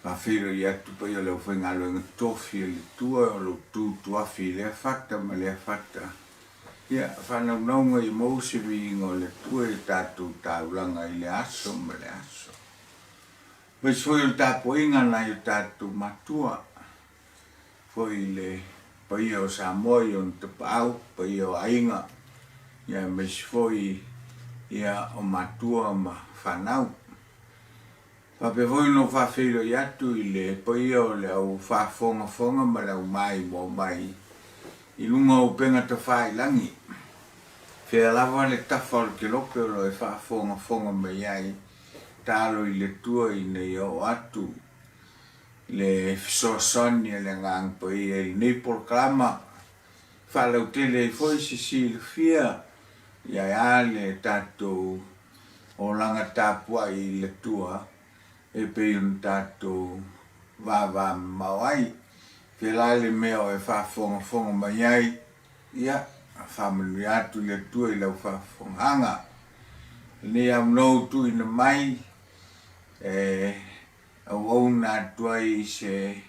Faafeiloai atu paia o le aufaigaluega tofi a le Atua o lo tu tuafi i lea fata ma lea fata. Ia, faanaunauga ia maua se viiga o le Atua i tatou taulaga i le aso ma le aso. Aemaise foi o le tapuaiga a nai o tatou matua, foi i le paia o Samoa i ona tapaau, paia o aiga, ia aemaise foi ia o matua ma fanau. Faapea foi ona ou faafeiloai atu i le paia o le au faafogafoga ma le au maimoa mai i luga o upega tafailagi. Fea lava le tafa o le kelope o lo o e faafogafoga mai ai, talo i le Atua ina ia oo atu le fesoasoani a le Agaga Paia i lenei polokalama, faalautele ai foi se silafia ia a le tatou olaga tapuai i le Atua e pei ona tatou vavamamao ai. Pela le mea o e faafogafoga mai ai, ia, faamanuia atu le Atua i lau faafofogaaga. Lenei avanoa ua tuuina mai e auauna atu ai i se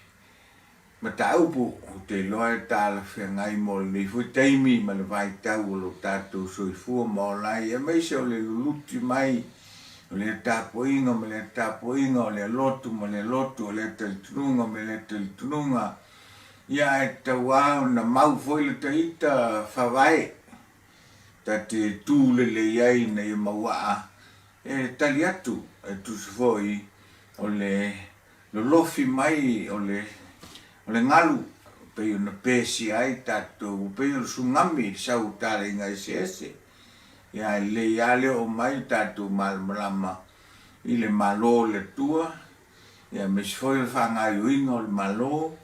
mataupu ou te iloa e talafeagai mo lenei foi taimi ma le vaitau o lo tatou soifua ma ola ai, aemaise o le luluti mai o lea tapuaiga ma lea tapuaiga, o lea lotu ma lea lotu, o lea talitonuga ma lea talitonuga, ia ae tatau lava ona mau foi le taita faavae ta te tu lelei ai ina ia mauaa e tali atu e tusa foi o le lolofi mai o le o le galu pei ona pesia ai tatou, pei o le sugami i le sau o talaiga eseese. Ia ae lelei lava le oo mai tatou malamalama i le Malo o le Atua, ia aemaise foi o le faagaoioiga o le Malo,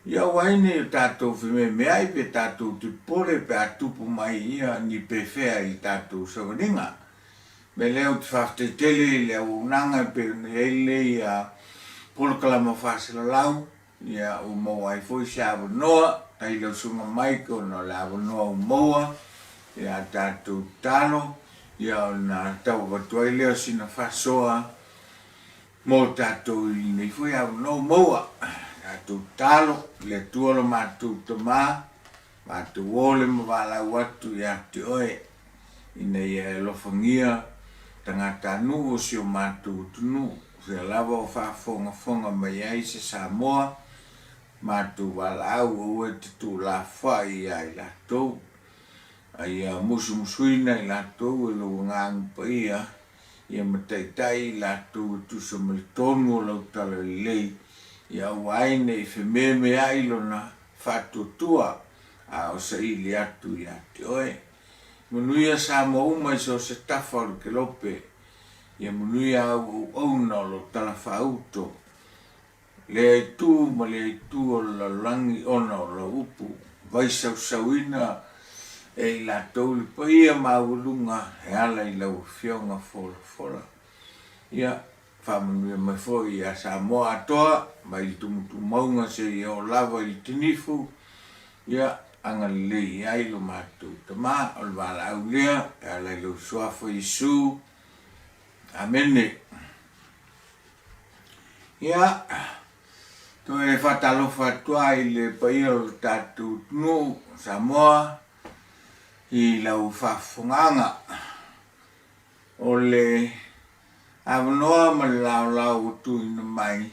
ia aua ai ne i o tatou fememeai pe tatou te popole pe a tupu mai ia ni pefea i le tatou savaliga. O le mea lea ou te faafetai tele i le auaunaga e pei ona i ai lenei polokalama faasalalau, ia ua maua ai foi se avanoa, tai lau susuga Mike ona o le avanoa ua maua ia tatou tatalo, ia ona tau avatu ai lea o sina faasoa mo tatou i lenei foi avanoa ua maua. Tatou tatalo, le Atua lo matou Tama, matou ole ma valaau atu ia te oe. ina ia e alofagia tagatanuu o si o matou atunuu, fea lava o faafogafoga mai ai se Samoa, matou valaau aua e te tuulafoai ia i latou, a ia musumusuina i latou e lou Agaga Paia, ia ma taitai i latou e tusa ma le tonu o lau Talalelei, ia aua ai ne i fememeai lona faatuatua, a o saili atu ia te oe. Manuia Samoa uma i so o se tafa o le kelope, ia manuia au auauna o lo talafaauto, lea itu ma lea itu o le lalolagi ona o lau upu vaisausauina e i latou le paia maualuga e ala i lau Afioga folafola. Ia, faamanuia mai foi ia Samoa atoa, mai le tumutumauga seia oo lava i le tinifu, ia, agalelei i ai lo matou Tama, o le valaau lea e ala i lou Suafa Iesu. Amene. Ia, toe faatalofa atu ai i le paia o lo tatou atunuu o Samoa i lau faafofogaaga. O le avanoa ma le laolao ua tuuina mai,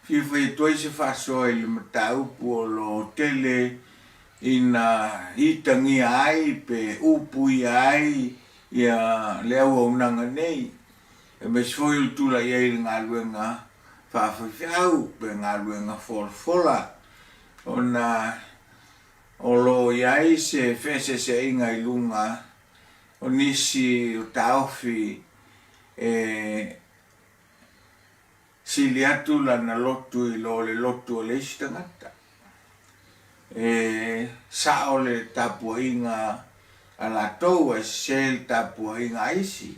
fia fai atu ai se faasoa i le mataupu o lo o tele ina itagia ai pe upuia ai ia le auaunaga nei, aemaise foi o le tulai ai i le galuega faafaifeau pe galuega folafola ona. O lo o i ai se feeseeseaiga i luga o nisi o taofi e sili atu lana lotu i lo le lotu o le isi tagata. E sao le tapuaiga a latou ae sese le tapuaiga a isi.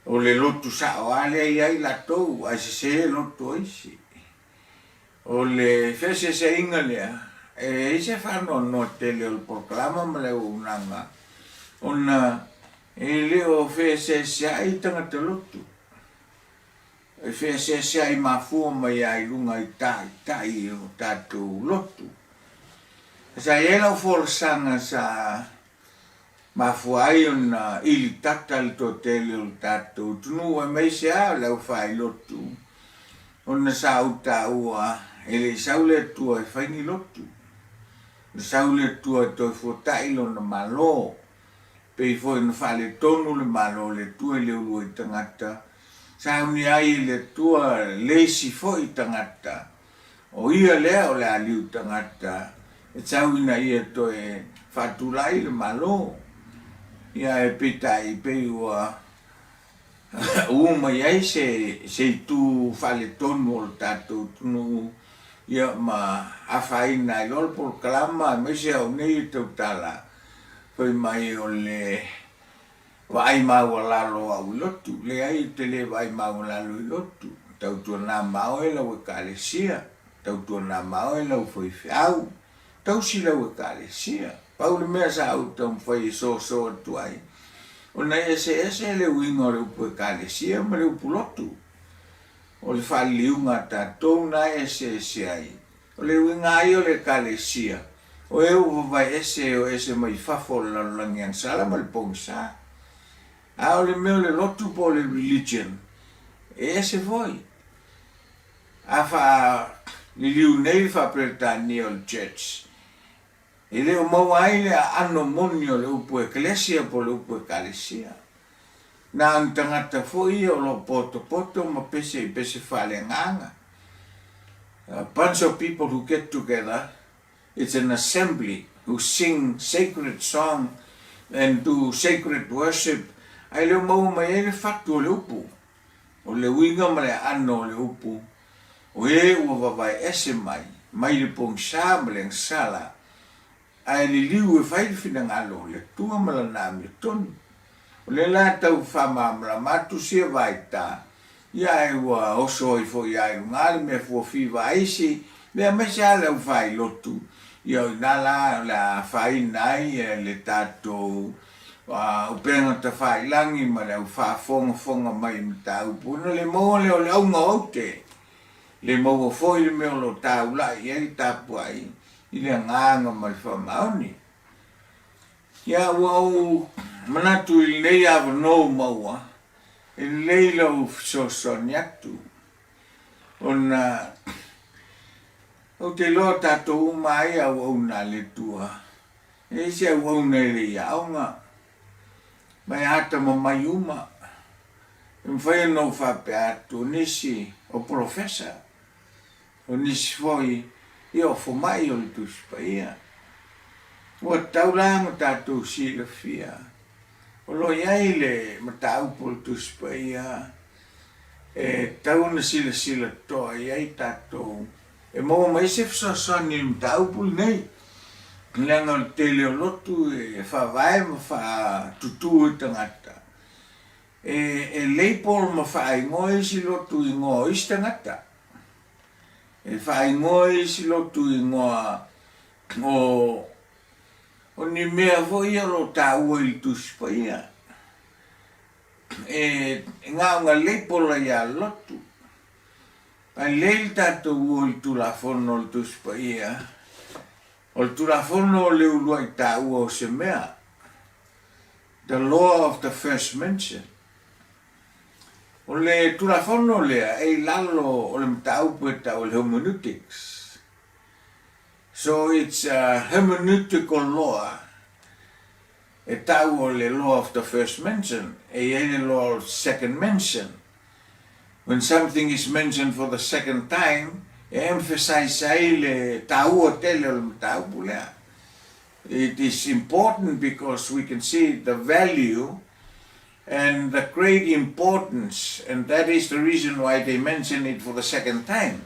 O le lotu sao lava lea e i ai latou ae sese lotu o isi. O le feeseeseaiga lea, e i ai se faanoanoa tele o le polokalama ma le auaunaga ona e le o feeseeseai tagata lotu. E feeseeseai mafua mai lava i luga i taitai o tatou lotu. Sa i ai lau folasaga sa mafua ai ona ili tata le toatele o le tatou atunuu aemaise lava o le aufailotu ona sa ou taua e le i sau le Atua e fai ni lotu. Na sau le Atua e toe fuatai lona Malo. Pei foi ona faaletonu le Malo o le Atua i le uluai tagata, saunia ai e le Atua le isi foi tagata O ia lea o le aliu tagata e sau ina ia toe faatulai le Malo. Ia ae peitai pei ua uu mai ai se se itu faaletonu o le tatou atunuu ia ma afaina ai loa le polokalama aemaise au nei e tautala fai mai o le Vaai maualalo o au i lotu. Leai, ou te le vaai maualalo i lotu. Tautuana ma oe lau Ekalesia. Tautuana ma oe lau faifeau. Tausi lau Ekalesia. Pau le mea sa ou taumafai e soso atu ai, ona e eseese le uiga o le upu Ekalesia ma le upu lotu. O le faaliliuga a tatou na e eseese ai. O le uiga lava ia o le Ekalesia, o e ua vavae ese e o ese mai fafo o le lalolagi agasala ma le pogisa. A o le mea o le lotu po o le religion, e ese foi. A faaliliu nei le faa-Peretania o le church, e le o maua ai le aano moni o le upu ekelesia po o le upu ekalesia. Na o ni tagata foi ia o lo o potopoto ma pese i pese faaleagaga. A bunch of people who get together, it's an assembly who sing sacred song and do sacred worship, ae le o maua mai ai le fatu o le upu. O le uiga ma le aano o le upu, o e ua vavae ese mai, mai le pogisa ma le agasala, Ae liliu e fai le finagalo o le Atua ma lana amiotonu. O lea la tau faamalamalama atu sia vaita, ia ae ua oso ai foi a i luga le mea fuafiva a isi mea aemaise a le aufailotu, ia o ina la o le a afaina ai le tatou upega tafailagi ma le aufaafogafoga mai i mataupu ona le maua lea o le auga o aute. Le maua foi le mea o lo o taulai i ai le tapuai i le agaga ma le faamaoni. Ia, ua ou manatu i lenei avanoa ua maua, e lelei lou fesoasoani atu, ona ou te iloa o tatou uma ai auauna a le Atua, e leai se auauna e le i aoga, ma e atamamai uma. E mafai ona ou faapea atu, o nisi o polofesa, o nisi foi ia o fomai o le Tusi Paia. Ua tatau la ona tatou silafia o lo o i ai le mataupu o le Tusi Paia e tatau ona silasila totoa i ai tatou e maua mai se fesoasoani i le mataupu lenei, leaga o le tele o lotu e faavae ma faatutū e tagata e label ma faaigoa isi lotu igoa o isi tagata. E faaigoa isi lotu igoa o o ni mea foi ia o lo o taua i le Tusi Paia. E gaoga label ai a lotu. Ae lelei le tatou o i le Tulafono o le Tusi Paia. O le Tulafono o le uluai taua o se mea. The Law of the First Mention. O le Tulafono lea e i lalo o le mataupu e tau o le hermeneutics. So it's a hermeneutical law e tau o le law of the first mention, e i ai le law of second mention. When something is mentioned for the second time, e emphasize ai le taua tele o le mataupu lea. It is important because we can see the value and the great importance and that is the reason why they mention it for the second time.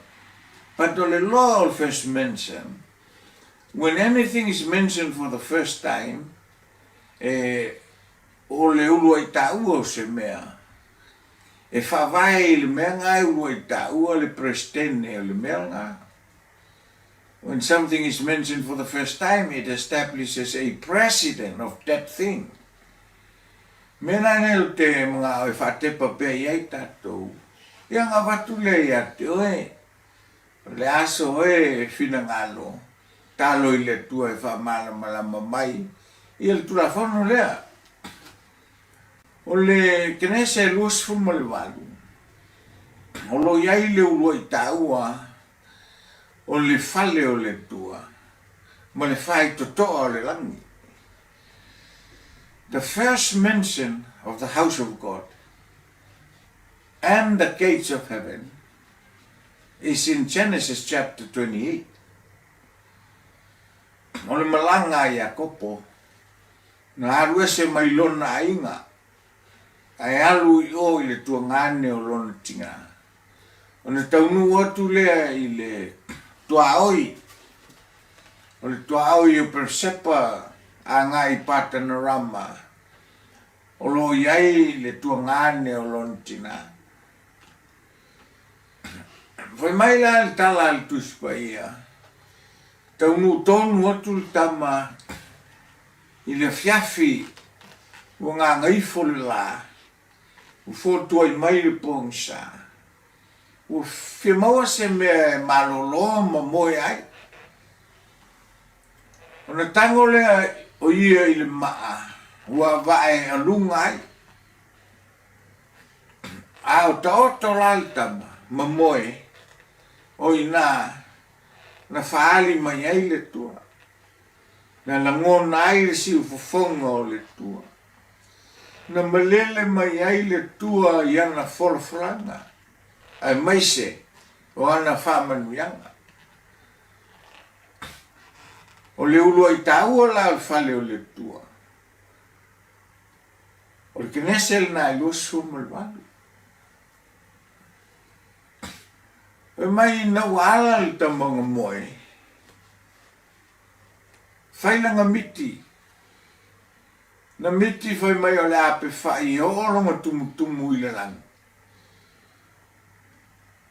But o le loa o le first mention, when anything is mentioned for the first time, e, o le uluai taua o se mea, e faavae i le mea nga e uluai taua le Peresetene o le mea nga. When something is mentioned for the first time, it establishes a precedent of that thing. Mēnā nei o te mangao e whaatepa pea i ai tātou, ia ngā whatu lea ia te oe, o le aso oe e whinangalo, talo i le Atua e whaamalamalama mai ia le Tulafono lea. O le Kenese 28, o lo i ai le uluai taua o le fale o le Atua ma le faitotoa o le lagi. The first mention of the house of God and the gates of heaven is in Genesis chapter 28. O le malaga a Iakopo, na alu ese mai lona aiga, ae alu i o i le tuagane o lona tina. Ona taunuu atu lea i le tuaoi, o le tuaoi o Peresepa agai i Patanarama, o lo o i ai le tuagane o lona tina. Fai mai la le tala a le Tusi Paia, taunuu tonu atu le tama i le afiafi ua gagaifo le la, Ua fotuai mai le pogisa. Ua fia maua se mea e malolo ma moe ai. Ona tago lea o ia i le maa ua avae aluga ai. A o taoto la le tama ma moe, o ina na faaali mai ai le Atua. Na lagona ai le siufofoga o le Atua. Na malele mai ai le Atua i ana folafolaga, aemaise o ana faamanuiaga. O le uluai taua la o le fale o le Atua, o le Kenese lena e 28. Fai mai ina ua ala le tama moe, fai lana miti Na miti fai mai o le a pewhai e oo lona tumutumu i le lagi.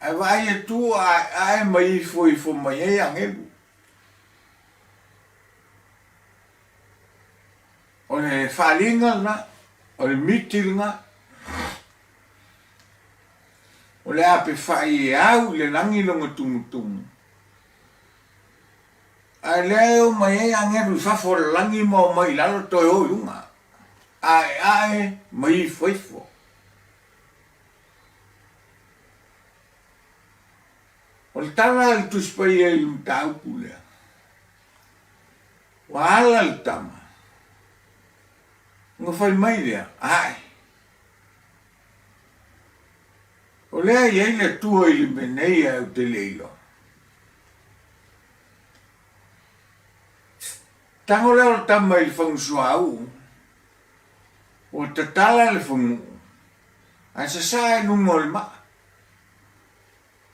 Ae vaai atu o aeae ma ifoifo mai ai agelu. O le faaliga lena, o le miti lena. O le a pewhai e au i le lagi lona tumutumu. Ae lea e o mai ai agelu i fafo o le lagi ma o mai i lalo toe o i luga, aeae ma ifoifo. O le tala a le Tusi Paia i le mataupu lea, ua ala le tama, ona fai mai lea, Ae, o lea e i ai le Atua i le mea nei ae ou te le iloa. Tago lea o le tama i le fagusuauu, ua tatala le faguu, ae sasaa i luga o le maa.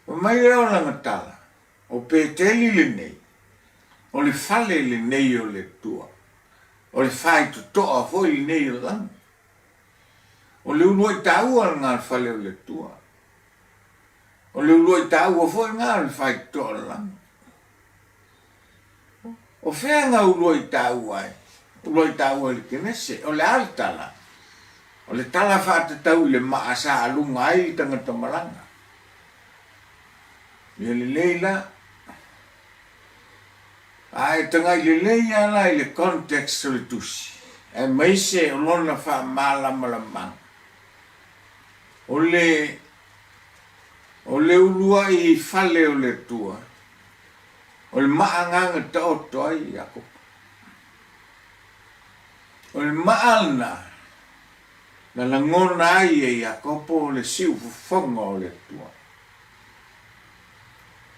Fai mai lea o lana tala, O Peteli lenei, o le fale lenei o le Atua, o le faitotoa foi lenei o le lagi. O le uluai taua lena o le fale o le Atua. O le uluai taua foi lena o le faitotoa o le lagi. O fea na uluai taua ai? Uluai taua i le Kenese. O le a le tala? O le tala faatatau i le maa sa aluga ai le tagata malaga. Ia lelei la. A e tagai lelei lava la i le context o le tusi, aemaise o lona faamalamalamaga, o le, o le uluai fale o le Atua, o le maa agaga taoto ai Iakopo. O le maa lena na lagona ai e Iakopo le siufofoga o le Atua.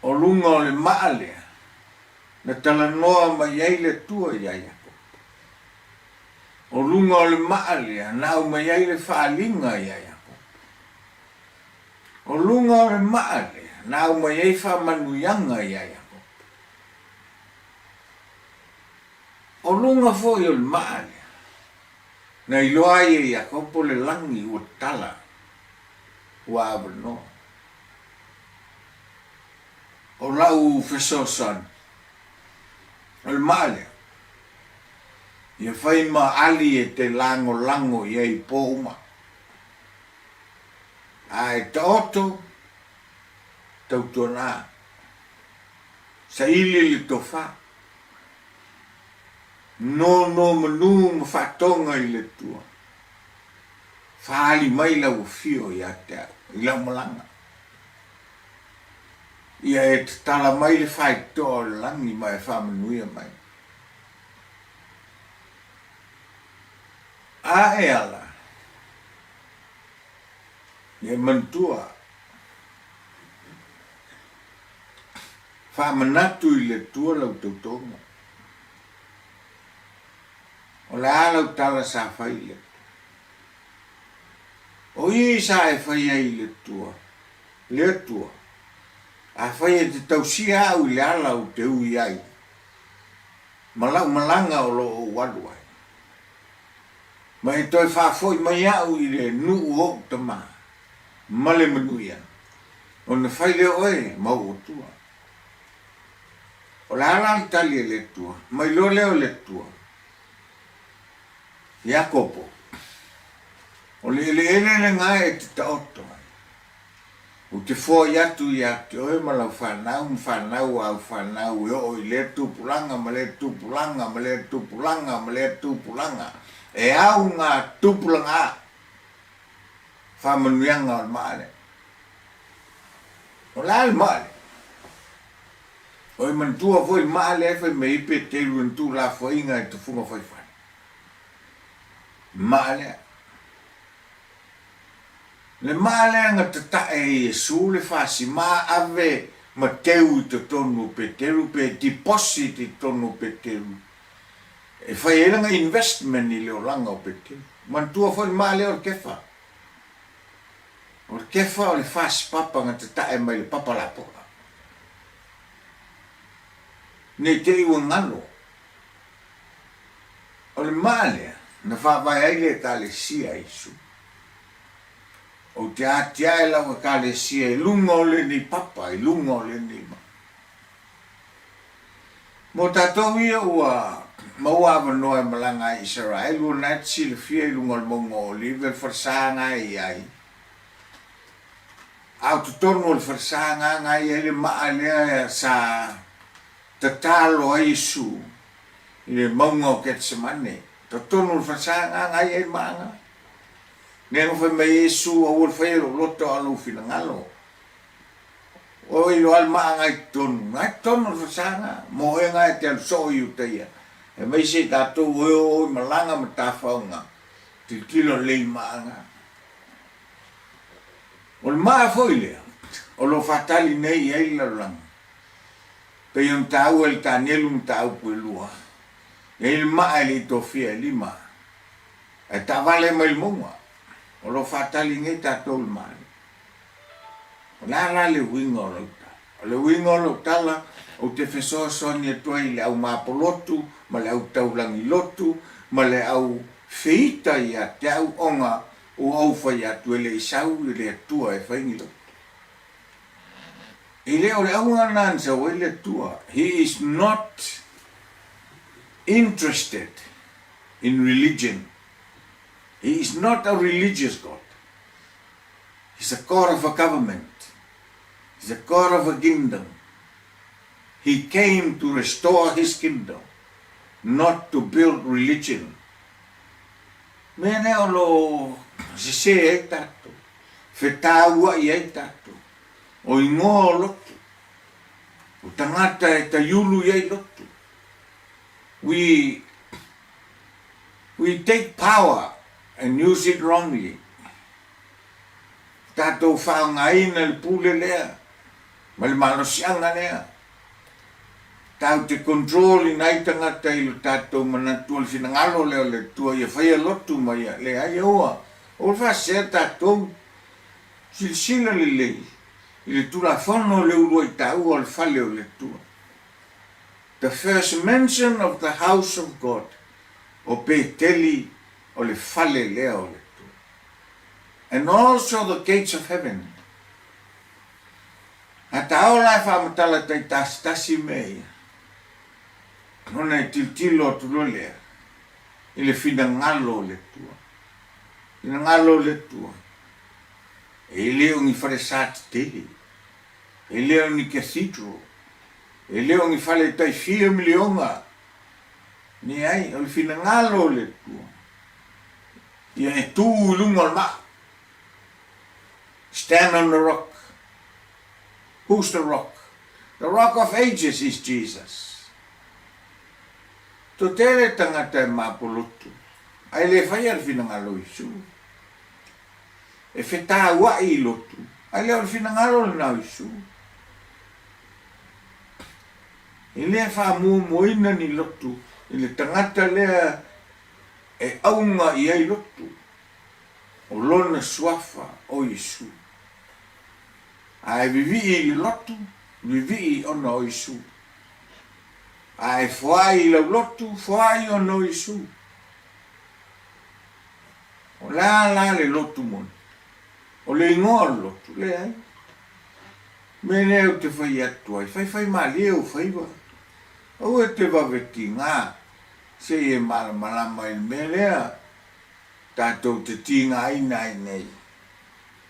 O luga o le maa lea na talanoa mai ai le Atua iā Iakopo. O luga o le maa lea na aumai ai le faaaliga ia Iakopo. O luga o le maa lea na aumai ai faamanuiaga ia Iakopo. O luga foi o le maa lea na iloa ai e Iakopo le lagi ua tala, ua avanoa. O lau fesoasoani, o le maa lea, ia fai ma ali e te lagolago i ai i po uma. A e taoto, tautuana, saili le tofa, nonomanu ma faatoga i le Atua, faaali mai lau afio ia te au i lau malaga. Ia e tatala mai le faitotoa o le lagi ma e faamanuia mai. A e ala, ia e manatua, faamanatu i le Atua lau tautoga. O le a lau tala sa fai i le Atua? O i sa e fai ai i le Atua, le Atua, afai e te tausia au i le ala ou te ui ai, ma lau malaga o lo o ou alu ai, ma e toe faafoi mai au i le nuu o ou tama, ma le manuia, ona fai lea oe ma ou Atua. O le a la le tali a le Atua? Mai loa lea o le Atua, Iakopo, o le eleele lena e te taoto ai, ou te foai atu ia te oe ma lau fanau ma fanau a au fanau e oo i lea tupulaga ma lea tupulaga ma lea tupulaga ma lea tupulaga, e au ngā tupulaga faamanuiaga o le maa lea. O le a le maa lea? Oi manatua foi le maa lea e fai mai ai Peteru i na tuulafoaiga i tufuga faifale. Maa lea. Le maa lea na tatae e Iesu le fasi maa ave ma teu i totonu o Peteru pe deposit i totonu o Peteru e fai ai lana investment i le olaga o Peteru. Manatua foi le maa lea o le kefa. O le kefa o le fasi papa na tatae mai le papa lapoa. Ne i te i ua galo. O le maa lea na faavae ai le Ekalesia a Iesu. Ou te atiae lau Ekalesia i luga o lenei papa, i luga o lenei maa. Mo tatou ia ua maua avanoa e malaga ai i Isaraelu, o lena e te silafia i luga o le mauga o Olive le falesa na e i ai. A o totonu o le falesa na na i ai le maa lea sa tatalo ai Iesu i le mauga o Ketsemane. Totonu o le falesa na na i ai le maa na. Lea na fai mai ai Iesu, Aua le faia lou loto a o lou finagalo. Oi loa le maa na i totonu, na i totonu o le falesa na, mo oe na e te alu soo i uta ia. Aemaise i tatou oe o i malaga ma tafauga, tilotilo lelei i maa na. O le maa foi lea o lo o faatali nei i ai le lalolagi, pei ona taua i le Tanielu mataupu e lua, e i ai le maa e le i tofia e lima, ae taavale mai le mauga, o lo o faatali nei tatou i le maa lea. O le a la le uiga o lau tala? O le uiga o lau tala, ou te fesoasoani atu ai i le au mapolotu ma le au taulagi lotu ma le au feita ia te au ona ua ou fai atu e le i sau i le Atua e fai ni lotu. E le o le auga lena na sau ai le Atua. He is not interested in religion. He is not a religious God. He's a God of a government. He's a God of a kingdom. He came to restore his kingdom, not to build religion. Mea nei o lo o sesē ai tatou, fetāuaʻi ai tatou, o igoa o lotu, o tagata e taiulu i ai lotu. We, we take power and use it wrongly. Tatou faaaogaina le pule lea ma le malosiaga lea. Tatou te control ina ai tagata i lo tatou manatu o le finagalo lea o le Atua ia faia lotu ma ia leai aua aua le faasea tatou silasila lelei i le tulafono o le uluai taua o le fale o le Atua. The first mention of the house of God o Peteli o le fale lea o le Atua. And also the gates of heaven. A ta ola e faamatala taitasitasi mea ia, ona e tilotilo atu loa lea i le finagalo o le Atua. Finagalo o le Atua, e le o ni falesa tetele, e le o ni cathedral, e le o ni fale tai fia miliona, leai, o le finagalo o le Atua, ia e tu i luga o le maa. Stand on the rock. Who's the rock? The rock of ages is Jesus. Totele tagata e mapolotu, ae le faia le finagalo o Iesu. E fetauai i lotu, ae le o le finagalo lena o Iesu. E le faamuamuaina ni lotu i le tagata lea e auga i ai lotu. O Lona suafa o Iesu. A e vivii i le lotu, vivii ona o Iesu. A e foai i lau lotu, foai ona o Iesu. O le a la le lotu moni? O le igoa o le lotu, leai. Mea lea ou te fai atu ai, faifaimalie ou faiva. Aua e te vave tigā, se i e malamalama i le mea lea. Tatou te tigaina ai nei,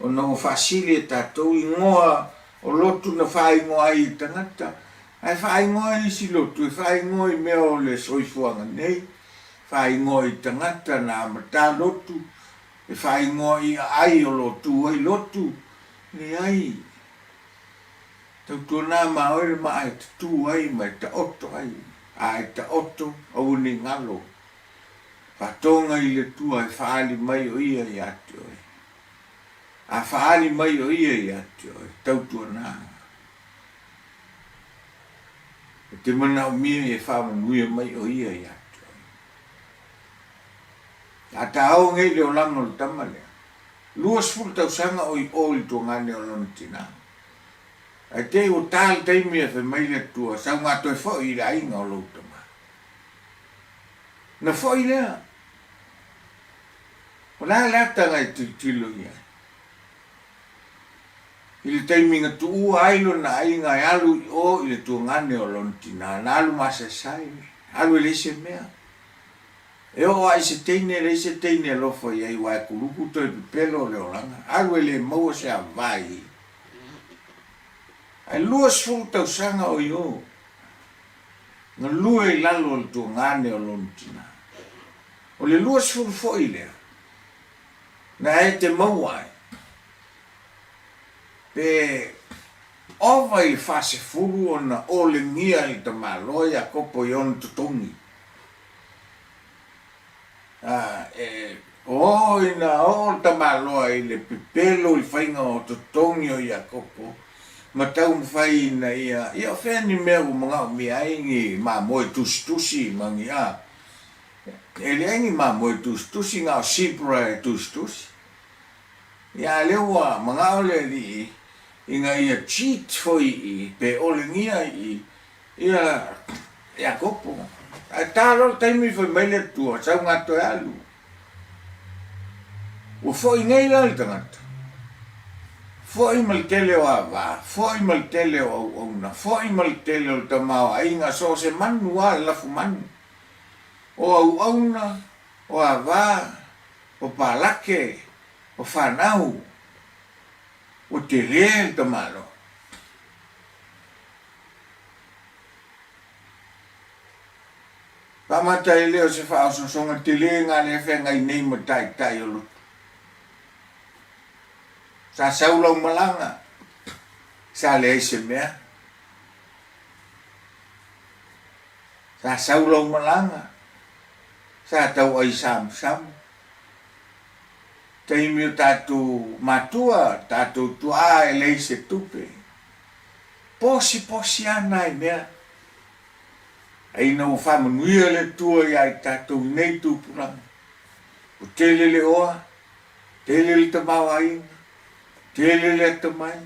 ona ua faasili e tatou igoa o lotu na faaigoa ai i tagata, ae faaigoa i isi lotu, e faaigoa i mea o le soifuaga nei, faaigoa i tagata na amata lotu, e faaigoa i aai o lo tu ai lotu, leai. Tautuana ma oe le maa e tatū ai ma e taoto ai, a e taoto, aua nei galo. Faatoga i le Atua e faaali mai o Ia ia te oe. A faaali mai o Ia ia te oe, tautuana. E te manaomia ia faamanuia mai o Ia ia te oe. A taao nei le olaga o le tama lea, 20 tausaga o i o i le tuagane o lona tina. Ae te i ua ta le taimi e fai mai le Atua, sauga toe foi i le aiga o lou tama. Na foi lea. O le a le ataga e tilotilo i ai? I le taimi na tuua ai lona aiga e alu i o i le tuagane o lona tina, na alu masaesae, alu e leai se mea. E oo lava i se teine, e leai se teine e alofa i ai, aua e kuluku toe pepelo o le olaga. Alu e le maua se ava i ia. Ae 20 tausaga o i o. Galue i lalo o le tuagane o lona tina. O le 20 foi lea, na e te maua ai, pe ova i le 40 ona olegia e le tamaloa Iakopo i ona totogi. Ā, e oo ina oo le tamaloa i le pepelo i le faiga o totogi o Iakopo, ma taumafai ina ia, ia o fea ni mea ua manaomia ai ni mamoe tusitusi ma ni, ā, e leai ni mamoe tusitusi, na o zebra e tusitusi. Ia, a lea ua manao le alii ina ia cheat foi i, pe olegia i, Ia Iakopo. Ae ta loa le taimi fai mai le Atua, sau nga toe alu. Ua foi nei la le tagata. Foi ma le tele o ava, foi ma le tele o auauna, foi ma le tele o le tamaoaiga, so o se manu lava le lafu manu. O auauna, o ava, o palake, o fanau, ua tele le tamaloa. Faamata e le o se faaosoosoga tele nga lea feagai nei ma taitai o lotu. Sa sau lau malaga, sa leai se mea. Sa sau lau malaga, sa tau ai samusamu. Taimi o tatou matua, tatou tuaa e leai se tupe. Posiposi ana i mea. Ae ina ua faamanuia le Atua ia i tatou i nei tupulaga, ua tele le oa, tele le tamaoaiga, tele le atamai,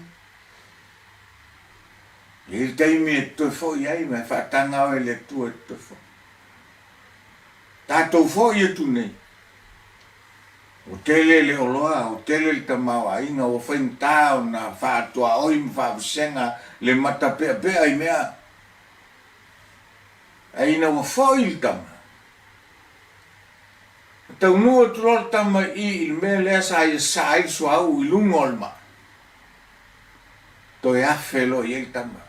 e i ai le taimi e toe foi ai ma e faataga oe e le Atua e te toe foi. Tatou foi atu nei, ua tele le oloa, ua tele le tamaoaiga, ua faigata ona faatuaoi ma faavasega le matapeapea i mea. Ae ina ua foi le tama, na taunuu atu loa le tama i i le mea lea sa ia saa ai le suauu i luga o le maa, toe afe loa i ai le tama.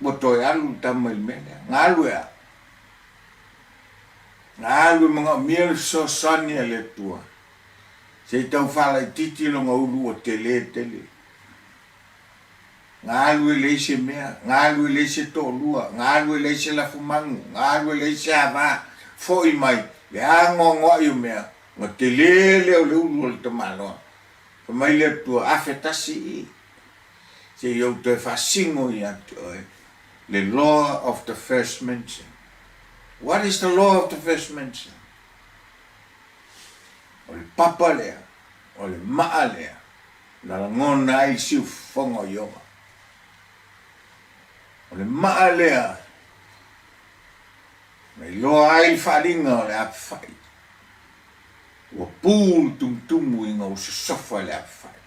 Ua toe alu le tama i le mea lea. Na alu e a? Na alu e manaomia le fesoasoani a le Atua se i tau faalaitiiti lona ulu ua tele tele. Na alu e leai se mea, na alu e leai se toalua, na alu e leai se lafumanu, na alu e leai se ava, foi mai le anoanoai o mea, ona tele lea o le ulu o le tamaloa. Fai mai le Atua, 1001 i, se i ou toe faasino ia te oe le law of the first mention. What is the law of the first mention? O le papa lea, o le maa lea, Na lagona ai le siufofoga o Ioba. O le maa lea na iloa ai le faaaliga o le apefai. Ua pu le tumutumu ina ua sosofa le apefai,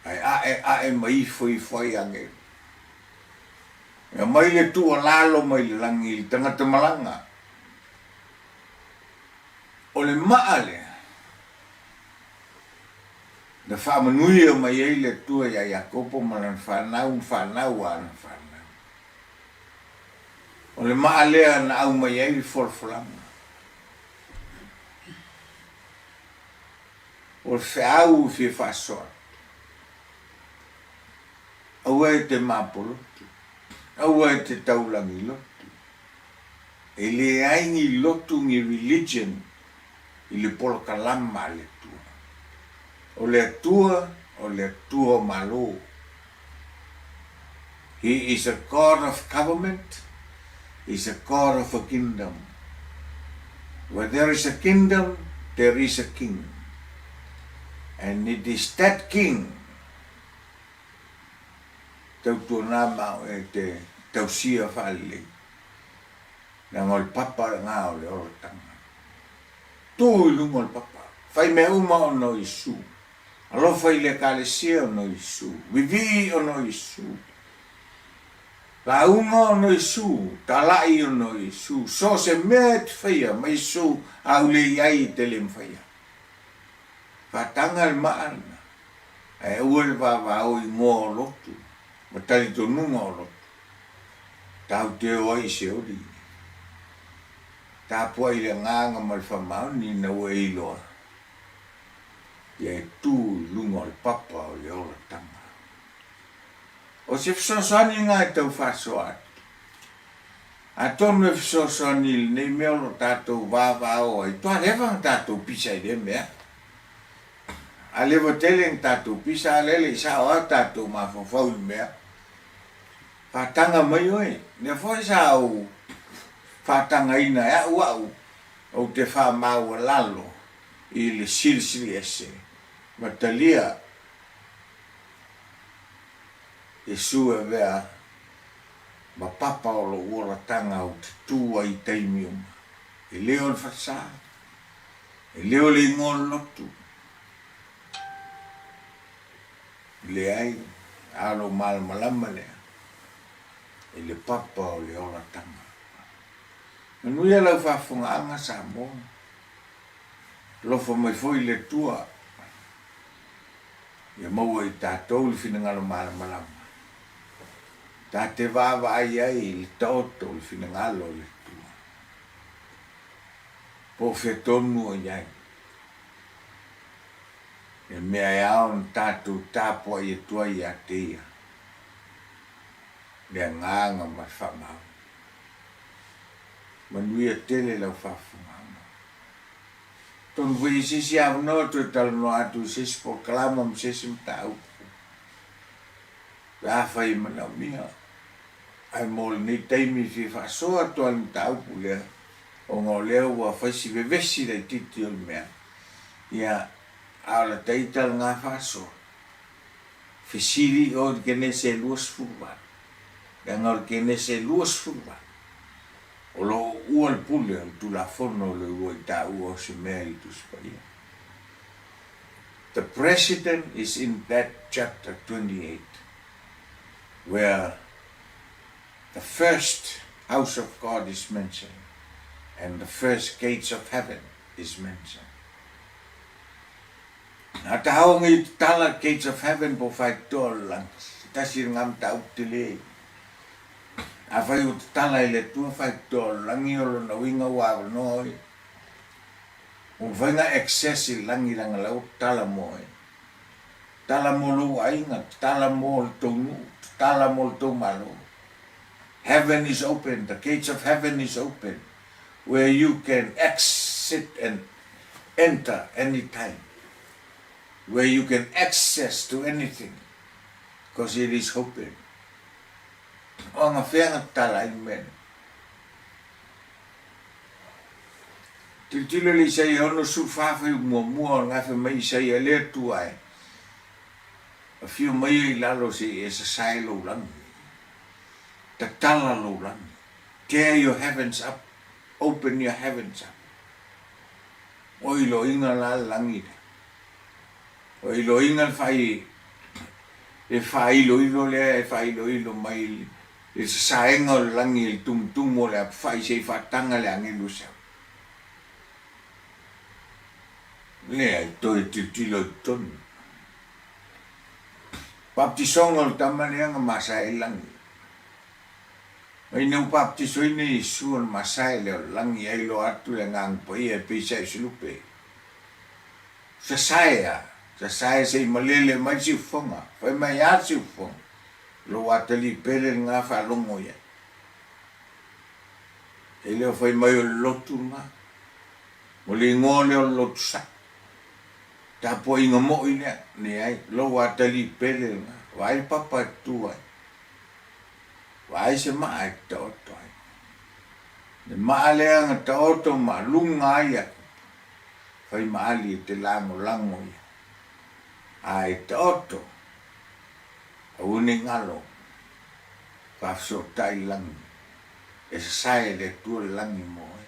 ae aeae ma ifoifo ai agelu. E aumai le tuualalo mai le lagi i le tagata malaga. O le maa lea Na faamanuia mai ai le Atua iā Iakopo ma lana fanau ma fanau a ana fanau. O le maa lea na aumai ai le folafolaga. O le feau e fia faasoa atu, aua e te mapolotu, aua e te taulagi lotu. E leai ni lotu ni religion i le polokalama a le Atua. O le Atua, o le Atua o Malo. He is a God of government, He is a God of a kingdom. Where there is a kingdom, there is a king. And it is that king tautuanā ma oe e te tausia faalelei. Leaga o le papa lena o le olataga. Tu i luga o le papa. Fai mea uma ona o Iesu. Alofa i le Ekalesia ona o Iesu. Vivii ona o Iesu. Lauga ona o Iesu. Talai ona o Iesu. So o se mea e te faia ma Iesu a u le i ai e te le mafaia. Faataga le maa lena. Ae aua le vavao i ngoa o lotu ma talitonuga o lotu. Tatou te o ai i se oli. Tapuai i le agaga ma le faamaoni ina ua e iloa, ia e tu i luga o le papa o le olataga. O se fesoasoani lena e tau faasoa atu. Atonu e fesoasoani i lenei mea o lo tatou vavao ai, toa leva ona tatou pisa i lea mea. A leva tele ona tatou pisa, a lea le i sao lava tatou mafaufau i le mea. Faataga mai oe, lea foi sa ou faatagaina e au au ou te faamaualalo i le silisili ese ma talia Iesu e avea ma papa o lou olataga ou te tu ai i taimi uma. E le o le falesa, e le o le igoa o le lotu. Leai, a o lou malamalama lea i le papa o le olataga. Manuia lau faafofogaaga Samoa. Alofa mai foi le Atua ia maua i tatou le finagalo malamalama ta te vaavaai ai i le taoto o le finagalo o le Atua. Po o fea tonu o i ai. Le mea e ao ona tatou tapuai atu ai ia te Ia, le agaga ma le faamaoni. Manuia tele lau faafofogaaga. Atonu foi i se isi avanoa toe talanoa atu i se isi polokalama ma se isi mataupu pe afai e manaomia. Ae mo lenei taimi e fia faasoa atu lava i le mataupu lea, ona o lea ua fai si vevesi laitiiti o le mea, ia, a o lata ita lena faasoa, fesili i o i le Kenese e 28, leaga o le Kenese 28, o lo o uua le pule o le Tulafono o le uluai taua o se mea i le Tusi Paia. The President is in that chapter 28 where the first house of God is mentioned and the first gates of heaven is mentioned. A tahaonga i tatala gates of heaven po faitoa o le lagi. Se tasi o nga mataupu tele. Afai ua tatala i le Atua faitoa o le lagi o lona uiga ua avanoa oe. Ua mafai ona access i le lagi leaga la ua tatala mo oe. Tatala mo lou aiga, tatala mo le tou nuu, tatala mo le tou Malo. Heaven is open, the gates of heaven is open where you can exit and enter anytime, where you can access to anything because it is open. O agafea na tatala ai le mea lea? Tilotilo le Isaia 64 fuaiupu muamua o lena fai mai Isaia le Atua e afio mai ai i lalo se i e sasae lou lagi. Tatala lou lagi. Tear your heavens up. Open your heavens up. O iloiga la le lagi lea. O iloiga le fai e faailoilo lea e faailoilo mai i le sasaega o le lagi i le tumutumu o le apefai se i faataga le agelu e sau. Leai, toe tilotilo i totonu. Baptisoga o le tama lea na masae ai le lagi. Ma ina ua baptisoina Iesu ona masae lea o le lagi ai loa atu le Agaga Paia e pei se aiselupe. Sasae a, sasae se i malele mai le siufofoga, fai mai a le siufofoga, lou atalii pele lena faalogo i ai. E le o fai mai o le lotu lena, o le igoa lea o le lotu sao. Tapuaiga moi lea, leai, lou atalii pele lena, vaai le papa e tutu ai, vaai se maa e taoto ai. Le maa lea na taoto ma luga ai Iakopo. Fai maali e te lagolago ia, a e taoto, aua ne i galo, faafesootai le lagi, e sasae e le Atua le lagi mo oe.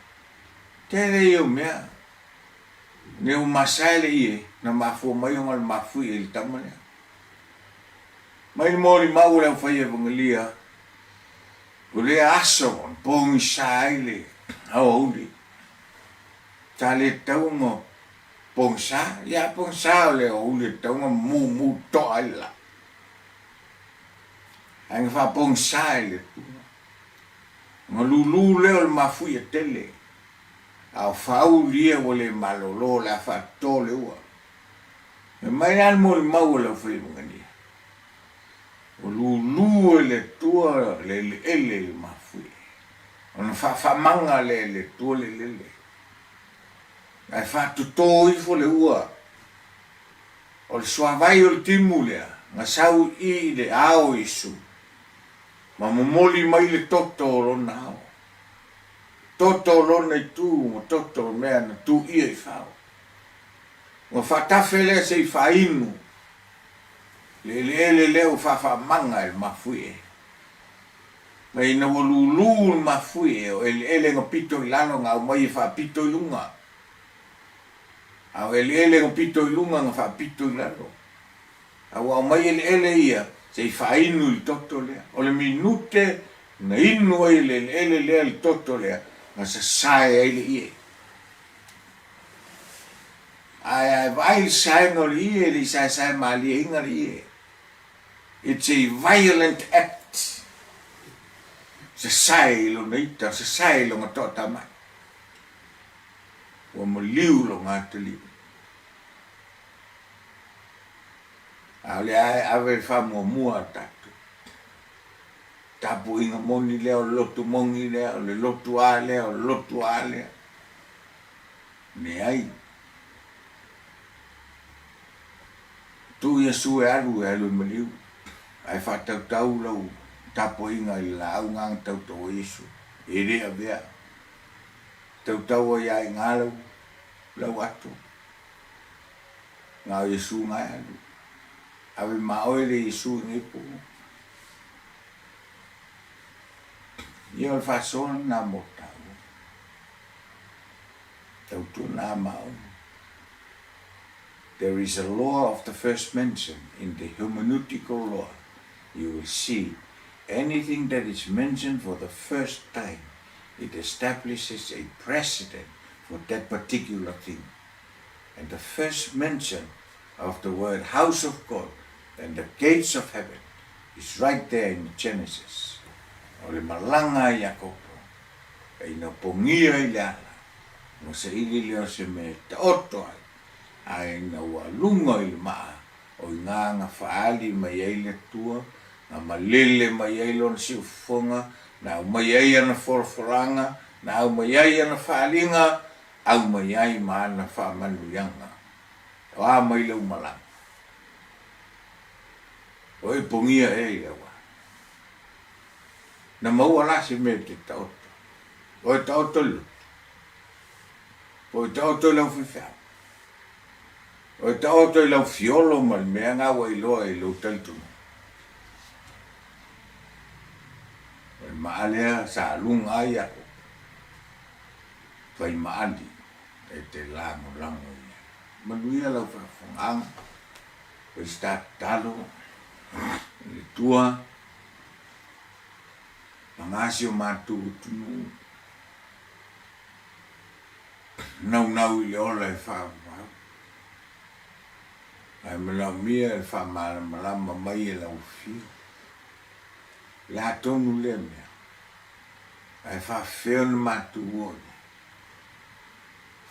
Tele ia o mea, ne ua masae le ie, na mafua mai ona le mafuie i le tama lea. Mai le molimau o le aufai evagelia, o lea aso na pogisa ai le aoauli. Sa le tatau ona pogisa, ia a pogisa o le aoauli e tatau ona mumu toa ai le la. Ae na faapogisa e le Atua. Ona lulu lea o le mafuia tele, a o faauli ia ua le malolo o le a faatoto le ua. Fai mai la le molimau a le aufaivaevalia, ua lulu e le Atua le eleele i le mafuie. Ona faafaamaga lea e le Atua le eleele, ae faatoto ifo le ua. O le suavai o le timu lea na sau i le ao o Iesu, ma momoli mai le toto o lona ao, toto o lona itu ma toto o mea na tuia i fao. Ua faatafe lea se i faainu le eleele lea ua faafaamaga e le mafuie. Ma ina ua lulu le mafuie, o eleele na pito i lalo na aumai e faapito i luga, a o eleele na pito i luga na faapito i lalo. A ua aumai eleele ia se i faainu i le toto lea. O le minute na inu ai le eleele lea i le toto lea, na sasae ai le ie. Ae a e vaai i le saega o le ie, e le i saesae malieina le ie. It's a violent act. Sasae i lona ita, sasae i lona toatamai. Ua maliu lona atalii. A o lea e ave le faamuamua a tatou. Tapuaiga moni lea, o le lotu moni lea, o le lotu a lea, o le lotu a lea. Leai. Tuu Iesu e alu, e alu e maliu, ae faatautau lau. Tapuaiga i le laau ganga tautau o Iesu, e le avea. Tautau ai a i ga lau, lau ato. Ga o Iesu ga e alu. Ave ma oe le Iesu i nei po. Ia o le faasoa lena mo taua. Tautuana ma oe. There is a law of the first mention in the hermeneutical law. You will see anything that is mentioned for the first time, it establishes a precedent for that particular thing. And the first mention of the word house of God and the gates of heaven is right there in Genesis. O le malaga a Iakopo, e ina pogia i le ala, ua saili lea o se mea e taoto ai, a ina ua luga i le maa o i ngā na faaali mai ai le Atua, na malele mai ai Lona siufofoga, na aumai ai Ana folafolaga, na aumai ai Ana faaaliga, aumai ai ma Ana faamanuiaga. O a mai lau malaga? O e pogia ea i lau ala? Na maua la se mea e te taoto? O e taoto i le loto? Po o e taoto i lau faifeau? O e taoto i lau fiolo ma le mea nga ua iloa i lou talitonuga. O le maa lea sa luga ai Iakopo, fai maali e te lagolago i ai. Manuia lau faafofogaaga, fai se ta tatalo i le Atua, paga si o matou atunuu, Naunau i le ola e faavavau, ae manaomia le faamalamalama mai e lau afio. O le a tonu lea mea? Ae faafefea ona matou o i ai?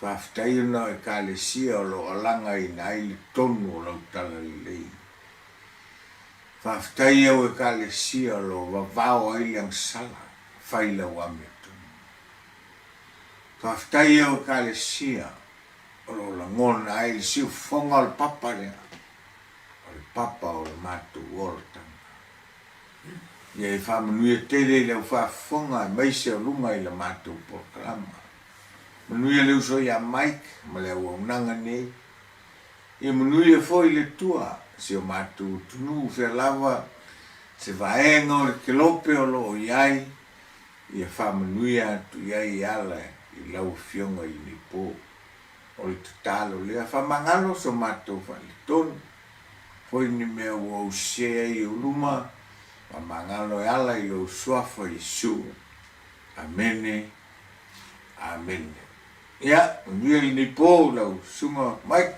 Faafetai ona o Ekalesia o lo o alagaina ai le tonu o lau talalelei. Faafetai au Ekalesia o lo o vavao ai le agasala fai lau amiotonu. Faafetai au Ekalesia o lo o lagona ai le siufofoga o le papa lea, o le papa o le matou olataga. Ia e faamanuia tele i lau faafofoga aemaise o luga i la matou polokalama. Manuia le uso ia Mike ma le auaunaga nei. Ia manuia foi le Atua si o matou atunuu fea lava se vaega o le kelope o lo o i ai Ia faamanuia atu i ai e ala i lau Afioga i lenei po. O le tatalo lea, faamagalo so matou faaletonu. Foi ni mea ua ou sese ai i ou luma, faamagalo e ala i lou Suafa Iesu. Amene. Amene. Ia, manuia lenei po lau Susuga Mike.